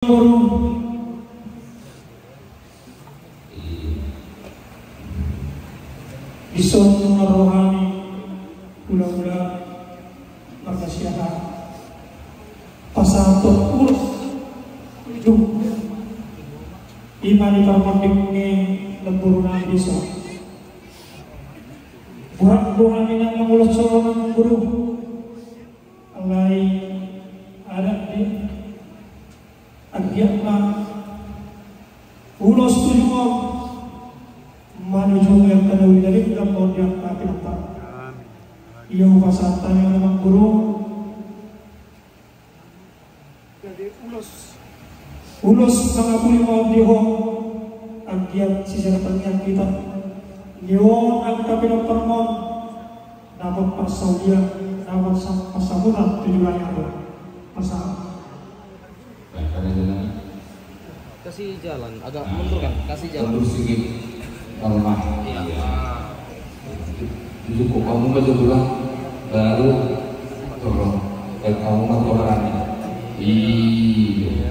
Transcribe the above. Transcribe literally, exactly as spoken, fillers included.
Boru. Dison nunga rohani hulahula marga Siahaan pasahathon ulos ujung. Ima ni parmonding ni lemboru nami dison. Buat rohani nang mangulos soro nang guru. Alai adat di anggiat ma ulos tu jumon manuju yang kada ulidan dan mau dia tapi nampak. Ia upasahat tanya memang guru. Jadi ulos ulos mangapuli mau di ho anggiat sisa tangiang kita. Nion angka pinamparmon. Dapat parsaulian, dapat sa-, pasamutan tujuh layar. Pasal. Baik, ada jalan. Kasih jalan, agak mundur kan? Kasih jalan. Mundur sedikit. Kalau mah. Iya. Cukup kamu baca pulang, baru turun. Dan kamu mah berani. Iya.